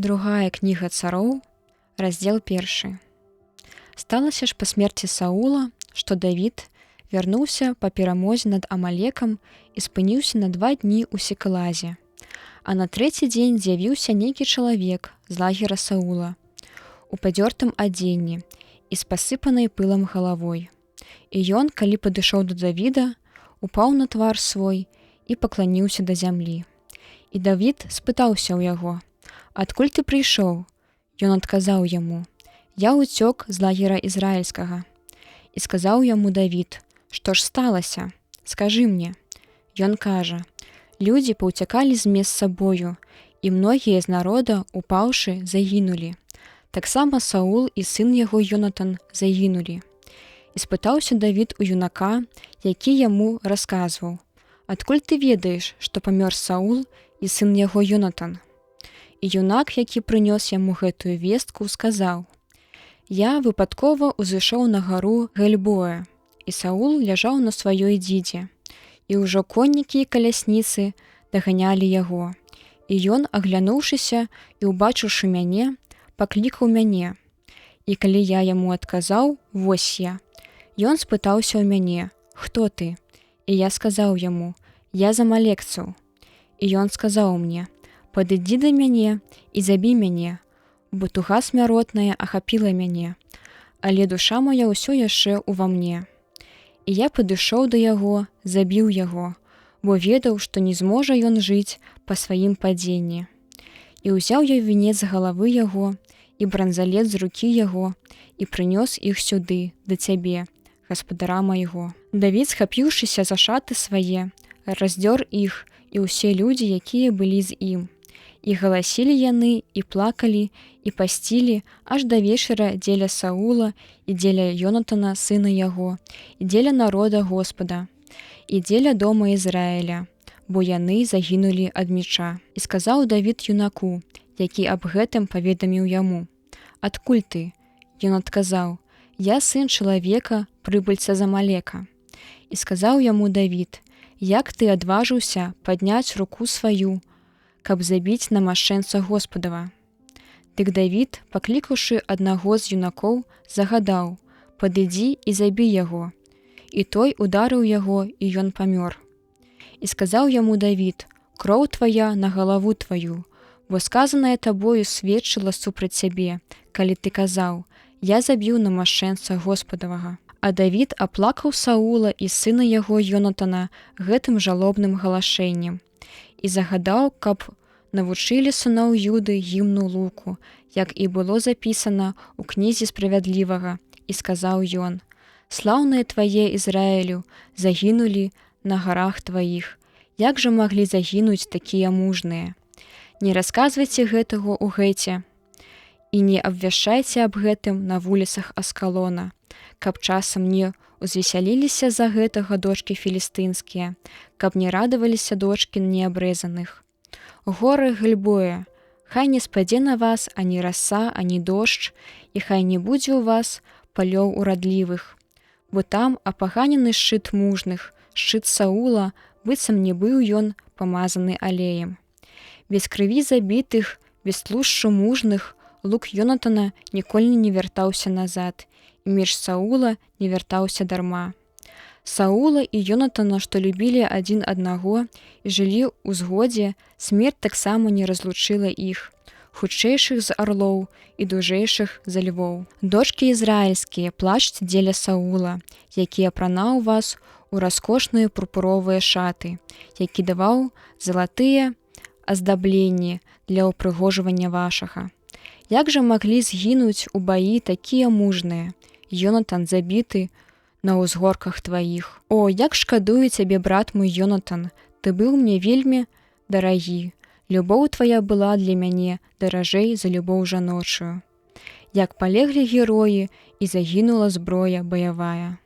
Другая кніга Цароў, раздзел першы. Сталася ж па смерці Саула, што Давід вярнуўся па перамозе над Амалекам і спыніўся на 2 дні ў Секлазе. А на трэці дзень з'явіўся нейкі чалавек з лагера Саула у падзёртым адзенні і з пасыпанай пылам галавой. І ён, калі падышоў да Давіда, упаў на твар свой і пакланіўся да зямлі. І Давід спытаўся ў яго: «Адкуль ты прыйшоў?» Ён адказаў яму: «Я ўцёк з лагера ізраільскага». І сказаў яму Давід: «Што ж сталася? Скажы мне». Ён кажа: «Людзі паўцякалі з месца сабою, і многія з народа, упаўшы, загінулі. Таксама Саул і сын яго Йонатан загінулі». І спытаўся Давід у юнака, які яму расказваў: «Адкуль ты ведаеш, што памёр Саул і сын яго Йонатан?» І юнак, які прынёс яму гэтую вестку, сказаў: «Я выпадкова ўзышоў на гару Гельбоя, і Саул ляжаў на сваёй дзідзе, і ўжо коннікі і калясніцы даганялі яго. І ён, аглянуўшыся і ўбачыўшы мяне, паклікаў мяне. І калі я яму адказаў: „Вось я“, ён спытаўся ў мяне: „Хто ты?“ І я сказаў яму: „Я з амалекцаў“. І ён сказаў мне: „Падыдзі да мяне і забі мяне, бо туга смяротная ахапіла мяне, але душа моя ўсё яшчэ ўва мне“. І я падышоў да яго, забіў яго, бо ведаў, што не зможа ён жыць па сваім падзенні. І ўзяў я венец з галавы яго і бранзалет з рукі яго і прынёс іх сюды да цябе, гаспадара майго». Давід, схапіўшыся за шаты свае, раздзёр іх і ўсе людзі, якія былі з ім. І галасілі яны, і плакалі, і пасцілі аж да вечара дзеля Саула і дзеля Йонатана, сына яго, і дзеля народа Господа, і дзеля дома Ізраіля, бо яны загінулі ад меча. І сказаў Давід юнаку, які аб гэтым паведаміў яму: «Адкуль ты?» Ён адказаў: «Я сын чалавека, прыбыльца з Амалека». І сказаў яму Давід: «Як ты адважыўся падняць руку сваю, каб забіць намашчэнца Господава?» Дык Давід, паклікаўшы аднаго з юнакоў, загадаў: «Падыдзі і забі яго». І той ударыў яго, і ён памёр. І сказаў яму Давід: «Кроў твая на галаву тваю, бо сказанае табою сведчыла супраць цябе, калі ты казаў: „Я забіў намашчэнца Господавага“». А Давід аплакаў Саула і сына яго Йонатана гэтым жалобным галашэннем і загадаў, каб навучылі сыноў Юды гімну луку, як і было запісана ў кнізе справядлівага, і сказаў ён: «Слаўныя твае, Ізраілю, загінулі на гарах тваіх. Як жа маглі загінуць такія мужныя? Не расказвайце гэтага ў Гэце і не абвяшчайце аб гэтым на вуліцах Аскалона, каб часам не узвесяліліся з-за гэтага дочкі філістынскія, каб не радаваліся дочкі неабрэзаных. Горы Гельбоя, хай не спадзе на вас ані раса, ані дождж, і хай не будзе ў вас палёў урадлівых, бо там апаганены шчыт мужных, шчыт Саула, быццам не быў ён памазаны алеем. Без крыві забітых, без тлушчу мужных, лук Йонатана ніколі не вяртаўся назад, і меч Саула не вяртаўся дарма. Саула і Йонатана, што любілі адзін аднаго і жылі ў згодзе, смерць таксама не разлучыла іх, хутчэйшых з арлоў і дужэйшых за львоў. Дочкі ізраільскія, плачце дзеля Саула, які апранаў вас у раскошныя пурпуровыя шаты, які даваў залатыя аздабленні для ўпрыгожвання вашага. Як жа маглі згінуць у баі такія мужныя? Йонатан забіты на ўзгорках тваіх. О, як шкадую цябе, брат мой Йонатан, ты быў мне вельмі дарагі. Любоў твая была для мяне даражэй за любоў жаночую. Як палеглі героі і загінула зброя баявая».